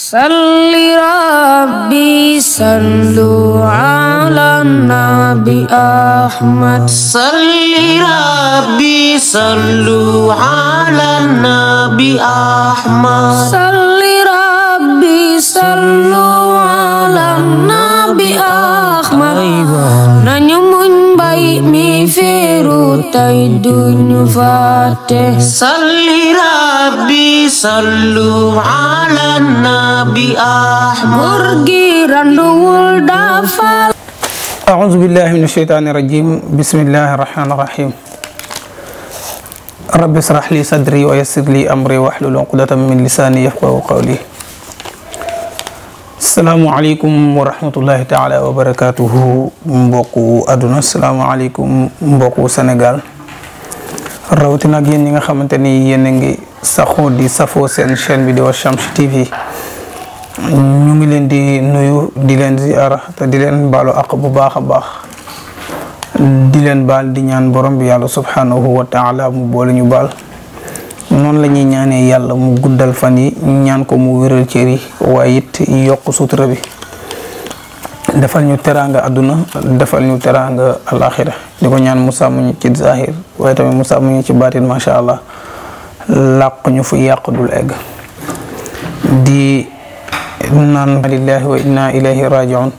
Salli Rabbi sallu ala Nabi Ahmad. Salli Rabbi sallu ala Nabi Ahmad. Salli Rabbi sallu ala Nabi Ahmad. Nañu muñ bay mi feeru tay duñu fàtte. Salli Rabbi sallu ala Nabi Ahmad. Góor gi randuwul dafa. أعوذ بالله من الشيطان الرجيم بسم الله الرحمن الرحيم رب اشرح لي صدري ويسر لي أمري واحلل عقدة من لساني يفقهوا قولي السلام عليكم ورحمة الله تعالى وبركاته mbokku àdduna السلام عليكم mbokku Sénégal rawatina ak yéen ñi nga xamante ni yéen a ngi saxoo di safoo seen chaîne bi di Shamsu TV ñu ngi leen di nuyu di leen ziara te di leen baalu àq bu baax a baax di leen baal di ñaan borom bi yàlla subhanahu wa taala mu boole ñu baal noonu la ñuy ñaanee yàlla mu guddal fan yi ñaan ko mu wéral cër yi waaye it yokk sutura bi defal ñu teraanga àdduna defal ñu teraanga alaxira di ko ñaan mu sàmm ñu ci zahir waaye tamit mu sàmm ñu ci baatin macha allah làq ñu fu yàq dul egg di naan lillahi wa inna ilayhi rajiun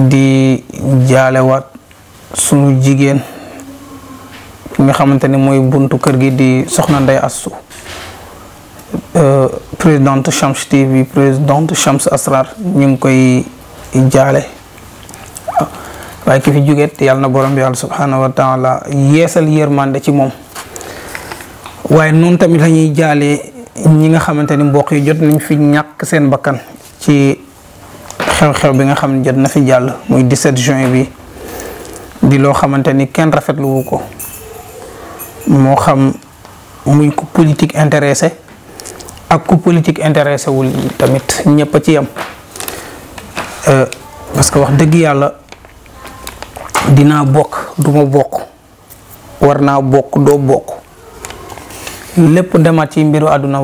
di jaalewaat sunu jigéen nga xamante ni mooy buntu kër gi di soxna Ndeye Astou présidente Shamsu TV présidente Shamsu Asrar ñu ngi koy jaale waaye ki fi jógeet yàlla na borom bi yàlla subhanahu wa taala yeesal yërmande ci moom waaye noonu tamit la ñuy jaale ñi nga xamante ni mbokk yi jot nañ fi ñàkk seen bakkan ci xew-xew bi nga xam ne jot na fi jàll muy 17 juin bi di loo xamante ni kenn rafetlu wu ko moo xam muy ku politique intéressé ak ku politique intéressé wul tamit ñëpp a ci yem parce que wax dëgg yàlla dinaa bokk duma bokk war naa bokk doo bokk lépp demaat ci mbiru àdduna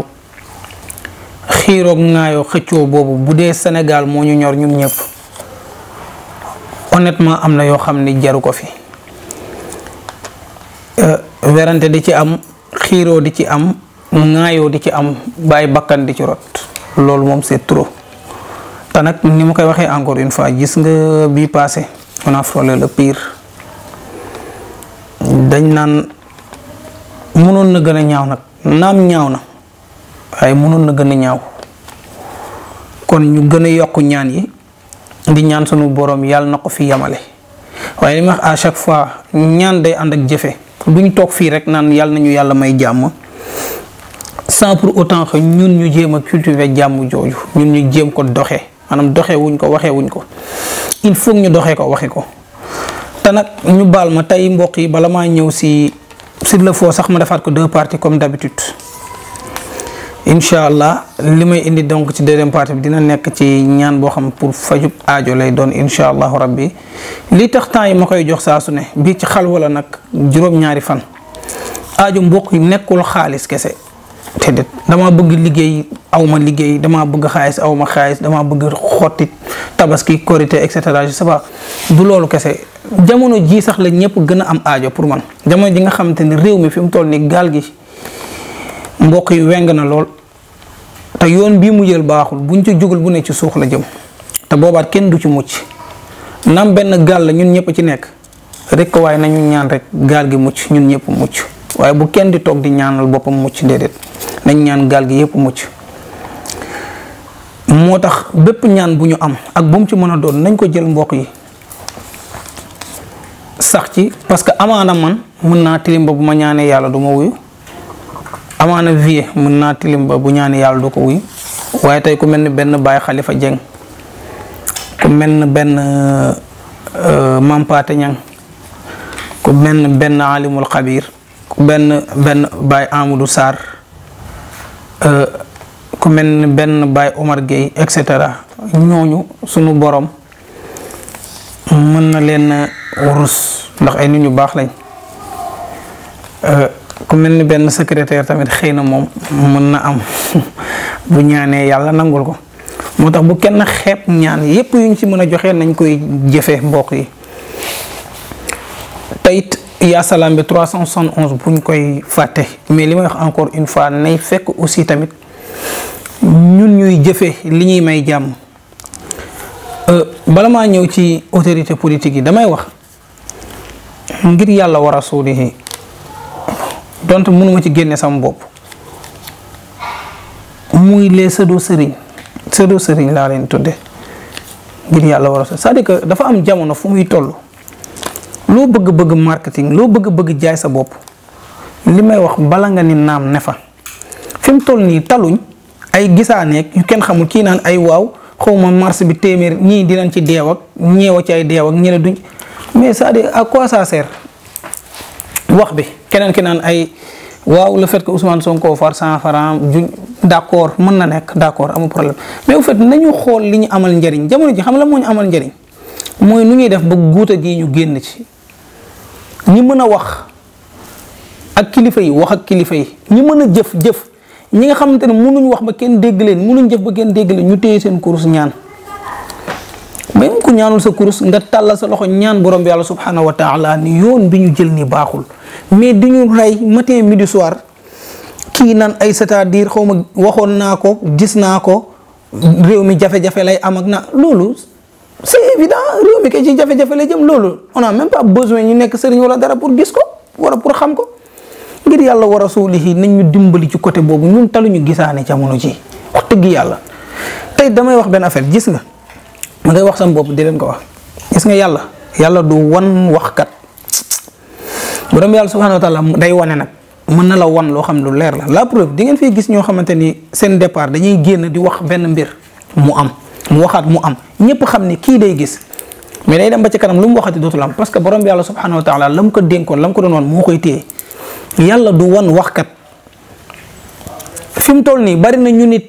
xiiroog ngaayoo xëccoo boobu bu dee Sénégal moo ñu ñor ñun ñëpp honnêtement am na yoo xam ni jaru ko fi werante di ci am xiiroo di ci am ngaayoo di ci am bàyyi bakkan di ci rot loolu moom c'est trop te nag ni ma koy waxee encore une fois gis nga bii passé on a frôlé le pire dañ naan mënoon na gën a ñaaw nag naam ñaaw na waaye mënoon na gën a ñaaw kon ñu gën a yokk ñaan yi di ñaan sunu borom yàlla na ko fi yamale waaye li ma wax à chaque fois ñaan day ànd ak jëfe duñ toog fii rek naan yàlla nañu yàlla may jàmm sans pour autant que ñun ñu jéem a cultiver jàmm jooju ñun ñu jéem ko doxee maanaam doxee wuñ ko waxee wuñ ko il faut ñu doxee ko waxi ko te nag ñu baal ma tey mbokk yi bala maa ñëw si s'il le faut sax ma defaat ko deux parties comme d'habitude incha allah li may indi donc ci deuxième partie bi dina nekk ci ñaan boo xam pour fajub aajo lay doon incha allahu rabbi li tax temps yi ma koy jox saa su ne bii ci xal wala nag juróom-ñaari fan aajo mbokk yi nekkul xaalis kese te det dama bëgg liggéey aw ma liggéey dama bëgg xaalis aw ma xaalis dama bëgg xotti tabaski korité et cetera je sais pas du loolu kese jamono ji sax la ñëpp gën a am aajo pour man jamono ji nga xamante ni réew mi fi mu toll ni gaal gi mbokk yi weng na lool te yoon bii mu jël baaxul buñ ci jugal bu ne ci suux la jëm te boobaat kenn du ci mucc nam benn gaal la ñun ñëpp ci nekk rek ko waaye nañu ñaan rek gaal gi mucc ñun ñëpp mucc waaye bu kenn di toog di ñaanal boppam mucc déedéet nañ ñaan gaal gi yëpp mucc moo tax bépp ñaan bu ñu am ak bu mu ci mën a doon nañ ko jël mbokk yi sax ci parce que amaana man mën naa tilim ba bu ma ñaanee yàlla du ma wuyu amaana vie mën naa tilim ba bu ñaanee yàlla du ko wuyu waaye tey ku mel ni benn Baye Khalifa Dieng ku mel ni benn Mampate Niang ku mel ni benn Alimul Xabir ku benn Baye Amadou Sarr ku mel ni benn Baye Omar Gueye et cetera ñooñu sunu borom mën na leen rus ndax ay nit ñu baax lañ ku mel ni benn secrétaire tamit xëy na moom mën na am bu ñaanee yàlla nangul ko moo tax bu kenn xeeb ñaan yépp yuñ ci mën a joxe nañ koy jëfee mbokk yi. tayit yaa salaam bi 371 buñ koy fàtte mais li may wax encore une fois nay fekk aussi tamit ñun ñuy jëfee li ñuy may jàmm. bala maa ñëw ci autorité politique yi damay wax ngir yàlla wa rasulihi donte mënuma ci génne sama bopp muy les pseudo sëriñ laa leen tudde ngir yàlla wa rasulihi c'est-à-dire que dafa am jamono fu muy toll loo bëgg-bëgg marketing loo bëgg-bëgg jaay sa bopp li may wax bala nga ni naam ne fa fi mu toll nii taluñ ay gisaaneeg yu kenn xamul kii naan ay waaw xawma marché bi téeméer ñii dinañ ci deew ak ñeewa ci ay deew ak ñële duñ mais c'est-à-dire à quoi ça sert wax bi keneen ki naan ay waaw le fait que Ousmane Sonko far 100 francs juñ d'accord mën na nekk d'accord amul problème mais au fait nañu xool li ñu amal njariñ jamono ji xam la moo ñu amal njariñ mooy nu ñuy def ba guuta gi ñu génn ci ñi mën a wax ak kilifa yi wax ak kilifa yi ñi mën a jëf ñi nga xamante ne mënuñ wax ba kenn dégg leen mënuñ jëf ba kenn dégg leen ñu téye seen kurus ñaan même ku ñaanul sa kurus nga tàllal sa loxo ñaan borom bi yàlla subhanahu wa taala ni yoon bi ñu jël ni baaxul mais di ñu rey matin midi soir kii naan ay c'est-à-dire xaw ma waxoon naa ko gis naa ko réew mi jafe-jafe lay am ak na loolu c'est évident réew mi kay ci jafe-jafe lay jëm loolu on a même pas besoin ñu nekk sëriñ wala dara pour gis ko wala pour xam ko ngir yàlla wa rasulihi nañ ñu dimbali ci côté boobu ñun taluñu gisaane jamono ji wax dëgg yàlla tey damay wax benn affaire gis nga ma ngay wax sama bopp di leen ko wax gis nga yàlla du wan waxkat borom yàlla subhanahu wa taala day wane nag mën na la wan loo xam lu leer la preuve di ngeen fiy gis ñoo xamante ni seen départ dañuy génn di wax benn mbir mu am mu waxaat mu am ñëpp xam ni kii day gis mais day dem ba ci kanam lu mu waxati dootul am parce que borom bi yàlla subhanahu wa taala la mu ko dénkoon la mu ko doon wan moo koy téye yàlla du wan waxkat fi mu toll nii bari na ñu ni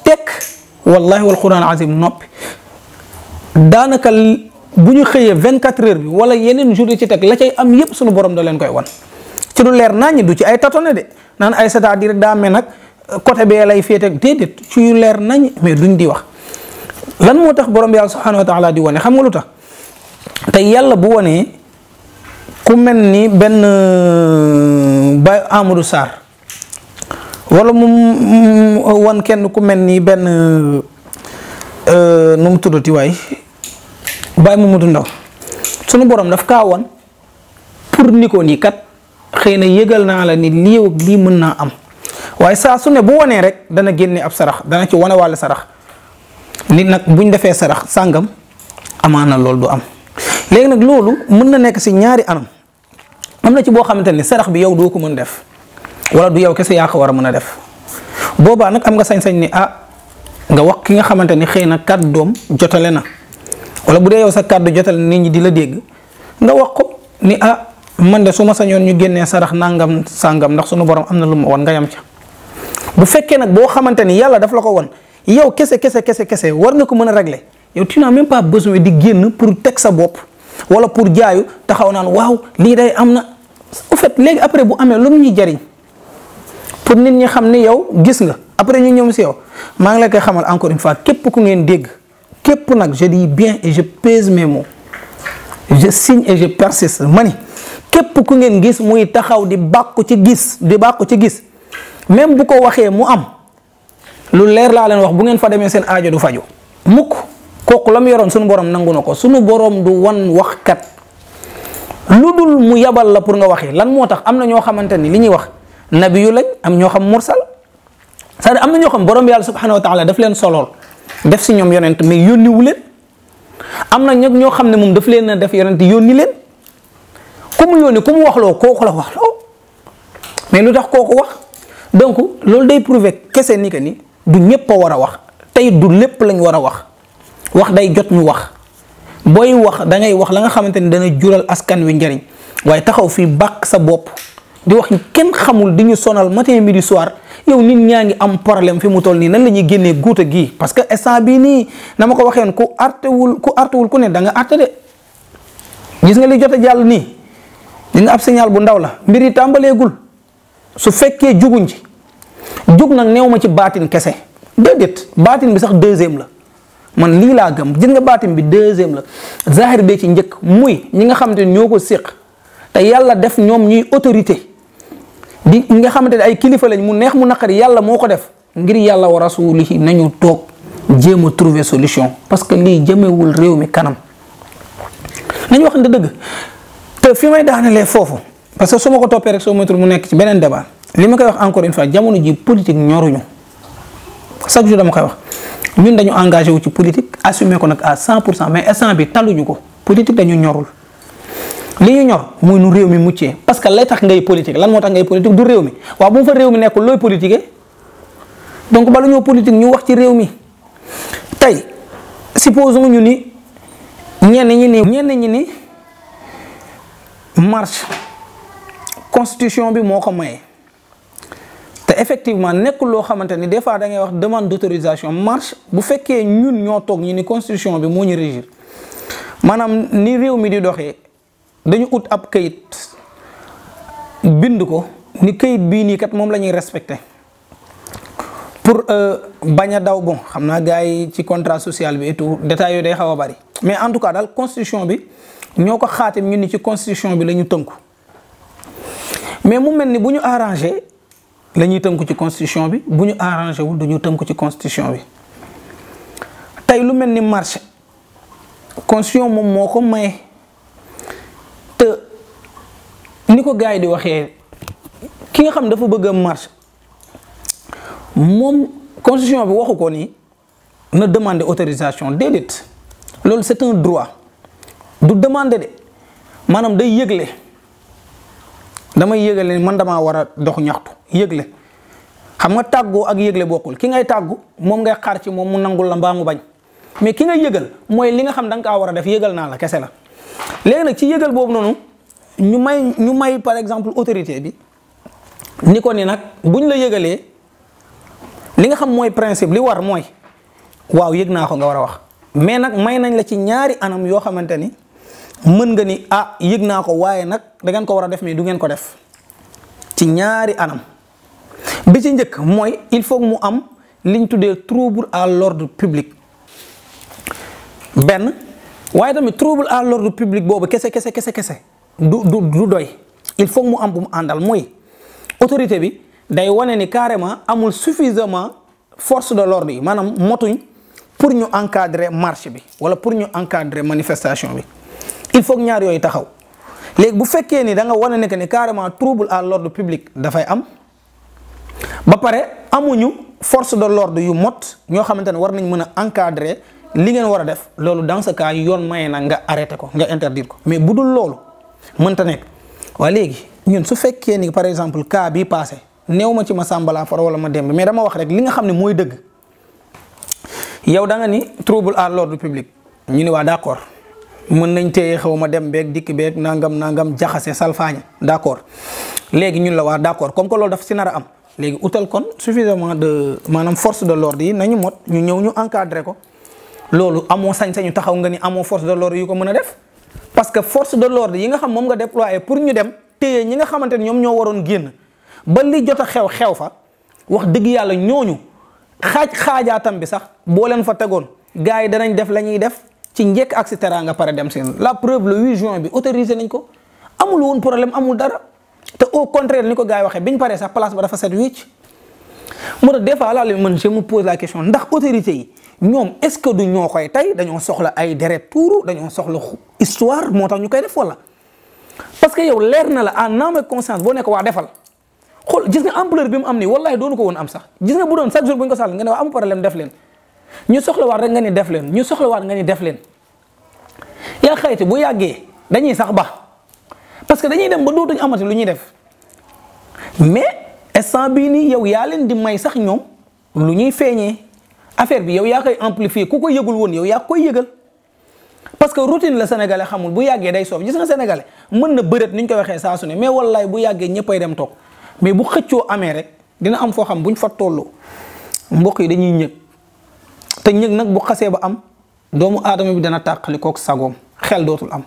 tekk wallahi wal quran azim noppi daanaka bu ñu xëyee 24 heures bi wala yeneen jour yi ci teg la cay am yépp suñu borom da leen koy wan ci lu leer naññ du ci ay tatone de naan ay c'est-à-dire daa mel nag côté bee lay féete déedéet ci yu leer nañ mais duñ di wax lan moo tax borom bi yàlla subhanahu wa taala di wane xam nga lu tax te yàlla bu wanee ku mel ni benn Baye Amadou Sarr wala mu wan kenn ku mel ni benn nu mu tuddati waay Baye Mamadou Ndaw sunu borom daf kaa wan pour ni ko nii kat xëy na yëgal naa la ni lii ak lii mën naa am waaye saa su ne bu wanee rek dana génne ab sarax dana ci wane wàll sarax nit nag buñ defee sarax sàngam amaana loolu du am léegi nag loolu mën na nekk si ñaari anam am na ci boo xamante ni sarax bi yow doo ko mën def wala du yow kese yaa ko war a mën a def boobaa nag am nga sañ-sañ ni nga wax ki nga xamante ni xëy na kàddoom jotale na wala bu dee yow sa kàddu jotale nit ñi di la dégg nga wax ko ni man de su ma sañoon ñu génnee sarax nangam sangam ndax sunu borom am na lu ma wan nga yam ca bu fekkee nag boo xamante ni yàlla daf la ko wan yow kese war nga ko mën a régler yow tu n'as même pas besoin di génn pour teg sa bopp wala pour jaayu taxaw naan waaw lii day am na au fait léegi après bu amee lu mu ñuy jariñ pour nit ñi xam ni yow gis nga après ñu ñëw si yow maa ngi la koy xamal encore une fois képp ku ngeen dégg képp nag je dis bien et je pèse mes mots je signe et je persiste ma ni képp ku ngeen gis muy taxaw di bàkku ci gis même bu ko waxee mu am lu leer laa leen wax bu ngeen fa demee seen aajo du faju mukk kooku la mu yoroon sunu borom nangu na ko sunu borom du wan waxkat lu dul mu yabal la pour nga waxee lan moo tax am na ñoo xamante ni li ñuy wax nabiyu lañ am ñoo xam mursal c'est-à-dire am na ñoo xam borom bi yàlla subhanahu wa taala daf leen solool def si ñoom yonent mais yónniwu leen am na ñag ñoo xam ne moom daf leen a def yonent yónni leen ku mu yónni ku mu waxloo kooku la waxloo mais lu tax kooku wax donc loolu day prouver kese ni que ni du ñëpp a war a wax tey du lépp lañ war a wax day jot ñu wax booy wax da ngay wax la nga xamante ni dana jural askan wi njariñ waaye taxaw fii bàkk sa bopp di wax kenn xamul di ñu sonal matin midi soir yow nit ñaa ngi am problème fi mu toll nii nan la ñuy génnee guuta gii parce que instant bii nii na ma ko waxeen ku artewul ku ne da nga arte de gis nga li jot a jàll nii di nga ab signal bu ndaw la mbir yi tàmbaleegul su fekkee juguñ ci jug nag néew ma ci baatin kese déedéet baatin bi sax deuxième la man lii laa gëm gis nga baatin bi deuxième la zahir bee ci njëkk muy ñi nga xamante ne ñoo ko séq te yàlla def ñoom ñuy autorité di nga xamante ne ay kilifa lañ mu neex mu naqari yàlla moo ko def ngir yàlla wa rasulihi nañu toog jéem a trouver solution parce que lii jëmewul réew mi kanam nañu waxante dëgg te fi may daanelee foofu parce que su ma ko toppee rek soo moytul mu nekk ci beneen débat li ma koy wax encore une fois jamono ji politique ñoruñu chaque jour dama koy wax ñun dañu engagé wu ci politique assumé ko nag à 100% mais instant bi taluñu ko politique dañu ñorul li ñu ñor muy nu réew mi muccee parce que lay tax ngay politique lan moo tax ngay politique du réew mi waaw bu mu fa réew mi nekkul looy politiquer donc bala ñoo politique ñu wax ci réew mi tey supposons ñu ni ñenn ñi ni marche constitution bi moo ko maye te effectivement nekkul loo xamante ni des fois da ngay wax demande d'autorisation marche bu fekkee ñun ñoo toog ñu ni constitution bi moo ñu régir maanaam ni réew mi di doxee dañu ut ab kayit bind ko ni kayit bii nii kat moom la ñuy respecté pour bañ a daw bon xam naa gars yi ci contrat social bi et tout détails yooyu day xaw a bari mais en tout cas daal constitution bi ñoo ko xaatim ñu ni ci constitution bi la ñu tënku mais mu mel ni bu ñu arrangé la ñuy tënku ci constitution bi bu ñu arrangé wul du ñu tënku ci constitution bi tey lu mel ni marche constitution moom moo ko maye te ni ko gars yi di waxee ki nga xam dafa bëgg a marche moom constitution bi waxu ko ni na demander autorisation déedéet loolu c'est un droit du demander de maanaam day yëgle damay yëgle man damaa war a dox ñaxtu yëgle xam nga tàggoo ak yëgle bokkul ki ngay tàggu moom ngay xaar ci moom mu nangul la mbaa mu bañ mais ki ngay yëgal mooy li nga xam da nga kaa war a def yëgal naa la kese la léegi nag ci yëgal boobu noonu ñu may par exemple autorité bi ni ko ni nag buñ la yëgalee li nga xam mooy principe li war mooy waaw yëg naa ko nga war a wax mais nag may nañ la ci ñaari anam yoo xamante ni mën nga ni ah yëg naa ko waaye nag da ngeen ko war a def mais du ngeen ko def ci ñaari anam bi ci njëkk mooy il faut mu am liñ tuddee trouble à l'ordre public benn waaye tamit trouble à l'ordre public boobu kese du doy il faut mu am bu mu àndal mooy autorité bi day wane ni carrément amul suffisamment force de l'ordre yi maanaam motuñ pour ñu encadrer marche bi wala pour ñu encadrer manifestation bi il faut ñaar yooyu taxaw léegi bu fekkee ni da nga wane ne que ni carrément trouble à l'ordre public dafay am ba pare amuñu force de l'ordre yu mot ñoo xamante ne war nañ mën a encadrer li ngeen war a def loolu dans ce cas yoon maye na nga arrêté ko nga interdire ko mais bu dul loolu mënta nekk waa léegi ñun su fekkee ni par exemple cas bii passé néew ma ci ma sàmbalaa fara wala ma demb mais dama wax rek li nga xam ne mooy dëgg yow da nga ni trouble à l'ordre public ñu ni waa d'accord mën nañ téye xaw ma dem beeg dikk beeg nangam jaxase salfaañe d'accord léegi ñun la waa d'accord comme que loolu daf si nar a am léegi utal kon suffisamment de maanaam force de l'ordre yi nañu mot ñu ñëw ñu encadrer ko loolu amoo sañ-sañu taxaw nga ni amoo force de l'ordre yu ko mën a def parce que force de l'ordre yi nga xam moom nga déployer pour ñu dem téye ñi nga xamante ne ñoom ñoo waroon génn ba li jot a xew fa wax dëgg yàlla ñooñu xaajaatam bi sax boo leen fa tegoon gars yi danañ def la ñuy def ci njëkk ak si teraanga pare dem seen la preuve le 8 juin bi autorisé nañ ko amul woon problème amul dara te au contraire ni ko gars yi waxee biñ paree sax place ba dafa set wécc moo tax des fois la man je me pose la question ndax autorité yi ñoom est-ce que du ñoo koy tey dañoo soxla ay deret tuuru dañoo soxla histoire moo tax ñu koy def wala parce que yow leer na la en âme et conscience boo nekk waa defal xool gis nga ampleur bi mu am nii wallahi doonu ko woon am sax gis nga bu doon chaque jour bu ñu ko saxla nga ne waa am problème def leen ñu soxlawaat rek nga ni def leen ñu soxlawaat nga ni def leen yaa xayti bu yàggee dañuy sax ba parce que dañuy dem ba dootuñu amati lu ñuy def mais instant bii nii yow yaa leen di may sax ñoom lu ñuy feeñee affaire bi yow yaa koy amplifier ku ko yëgul woon yow yaa koy yëgal parce que routine la sénégalais xamul bu yàggee day soof gis nga sénégalais mën na bëreet ni ñu koy waxee saa su ne mais wallaay bu yàggee ñëppay dem toog mais bu xëccoo amee rek dina am foo xam buñ fa tollu mbokk yi dañuy ñëg te ñëg nag bu xasee ba am doomu aadama bi dana tàqali kook sagoom xel dootul am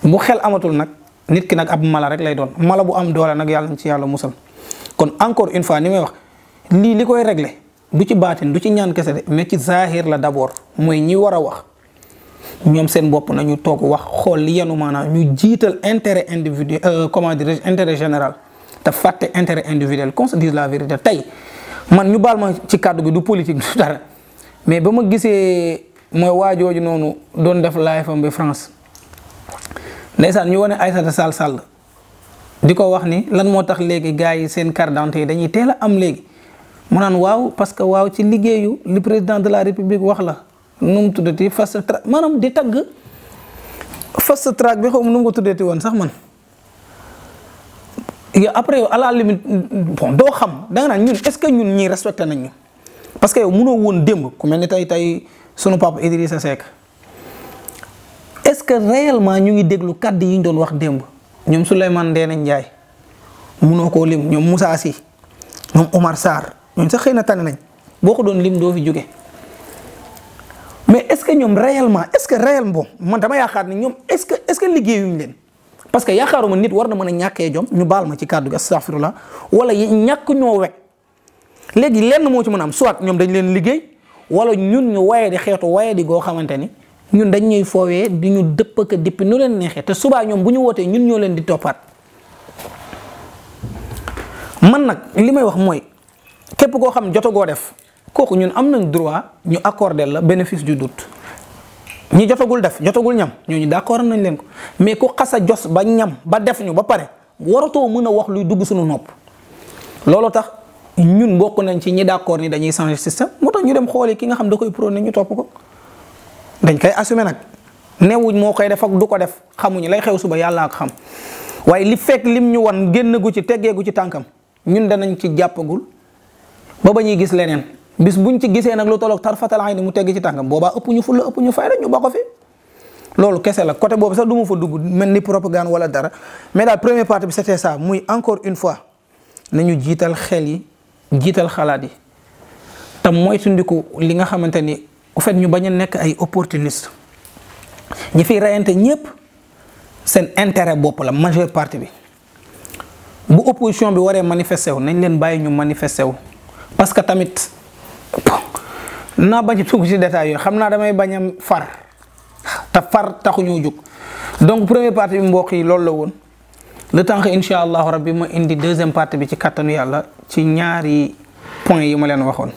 bu xel amatul nag nit ki nag ab mala rek lay doon mala bu am doole nag yàlla na ci yàlla musal kon encore une fois ni may wax lii li koy régler du ci baatin du ci ñaan kese de mais ci zahir la d'abord mooy ñi war a wax ñoom seen bopp nañu toog wax xool li yenu maanaam ñu jiital intérêt individuel comment dirais-je intérêt général te fàtte intérêt individuel qu'on se dise la vérité tey man ñu baal ma ci kàddu gi du politique du dara mais ba ma gisee mooy waajooju noonu doon def live am bi France ndeysaan ñu wane Aïssata Sall di ko wax ni lan moo tax léegi gars yi seen carte d'identité yi dañuy teel a am léegi mu naan waaw parce que waaw ci liggéeyu li président de la république wax la nu mu tuddati fast track maanaam di tagg fast track bi xaw ma nu mu ko tuddati woon sax man yow après yow à la limite bon doo xam da nga naan ñun est-ce que ñun ñii respecté nañ ñu parce que yow mënoo woon démb ku mel ni tey sunu papa Idrissa Seck est-ce que réellement ñu ngi déglu kàddu yi ñu doon wax démb ñoom Souleymane Ndéné Ndiaye mënoo koo lim ñoom Moussa Sy ñoom Omar Sarr ñoom sax xëy na tane nañ boo ko doon lim doo fi jóge mais est-ce que ñoom réellement est-ce que réellement bon man dama yaakaar ni ñoom est-ce que liggéeyuñ leen parce que yaakaaruma nit war na mën a ñàkkee jom ñu baal ma ci kàddu gi astaghfirullah wala ñàkk ñoo wekk léegi lenn moo ci mën a am soit ñoom dañ leen liggéey wala ñun ñu waye di xeetu waye di goo xamante ni ñun dañ ñuy foowee di ñu dëpp ak dippi nu leen neexee te subaa ñoom bu ñu wootee ñun ñoo leen di toppaat man nag li may wax mooy képp koo xam jotagoo def kooku ñun am nañ droit ñu accorder la bénéfice du doute ñi jotagul def jotagul ñam ñooñu d'accord nañ leen ko mais ku xasa jos ba ñam ba def ñu ba pare waratoo mën a wax luy dugg suñu nopp loolu tax ñun bokk nañ ci ñi d'accord ni dañuy changer système moo tax ñu dem xooli ki nga xam da koy prôné ñu topp ko dañ koy assumer nag newuñ moo koy def ak du ko def xamuñu lay xew suba yàlla ak xam waaye li fekk lim ñu wan génn gu ci teggeegu ci tànkam ñun danañ ci jàppagul ba ñuy gis leneen bis buñ ci gisee nag lu tolloog tarfatal ayni mu tegg ci tànkam boobaa ëpp ñu fulla ëpp ñu fayda ñu ba ko fi loolu kese la côté boobu sax du ma fa dugg mel ni propagande wala dara mais daal première partie bi c'était ça muy encore une fois nañu jiital xel yi jiital xalaat yi te moytandiku li nga xamante ni au fait ñu bañ a nekk ay opportuniste ñi fiy reyante ñëpp seen intérêt bopp la majeure partie bi bu opposition bi waree manifesté wu nañ leen bàyyi ñu manifesté wu parce que tamit naa bañ a tugg ci détails yooyu xam naa damay bañ a far te far taxuñoo jóg donc première partie bi mbokk yi loolu la woon le temps que incha allahu rabbi ma indi deuxième partie bi ci kattanu yàlla ci ñaari points yi ma leen waxoon.